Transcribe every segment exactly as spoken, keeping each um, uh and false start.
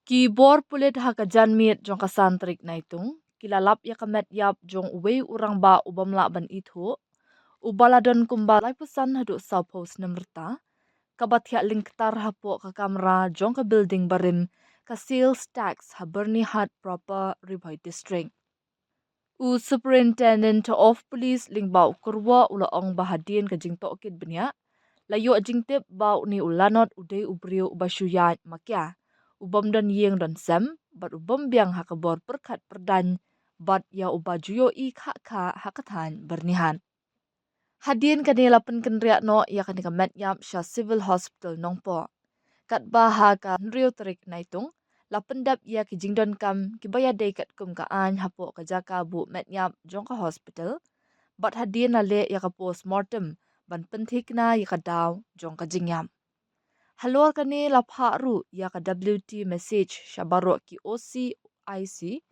Ki bor pulit ha ka janmiet jong ka san tarik Naitung ki la lap ïa ka met ïap jong uwei u rangbah u bym lah ban ithuh, u ba la don kumba laiphew san haduh sawphew snem rta, kaba thiah lyngktar hapoh ka kamra jong ka building barim ka sales tax ha Byrnihat proper, Ri Bhoi District. U Superintendent of Police lyngba u Kyrwoh u la ong ba hadien ka jingtohkit bniah, la ïoh jingtip ba une u Lanot u dei u briew uba shu ïaid makia, u bym don ïing don sem, bad u bym biang ha ka bor pyrkhat pyrdaiñ bad ïa uba ju ïohi khah khah ha ka thaiñ Byrnihat. Hadien kane la pynkynriah noh ïa kane ka met ïap sha Civil Hospital Nongpoh. Katba ha ka hynriew tarik Naitung la pyndep ïa ki jingdonkam kiba ïadei katkum ka aiñ hapoh ka jaka buh met ïap jong ka hospital, bad hadien la leh ïa ka postmortem ban pynthikna ïa ka daw jong ka jingïap. Halor kane la phah ruh ïa ka W T message sha baroh ki O C I C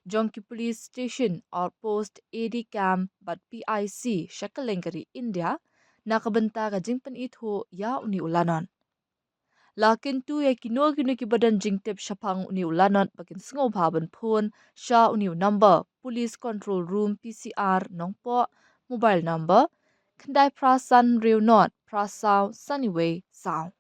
jong ki police station, outpost, A D camp bad P I C sha kylleng ka ri India na ka bynta ka jingpynithuh ïa une u Lanot. La kyntu ïa kino kino kiba don jingtip shaphang une u Lanot ba kin sngewbha ban phone sha une u number Police Control Room P C R Nongpoh, mobile number khyndai phra san hynriew nod phra saw san wei saw.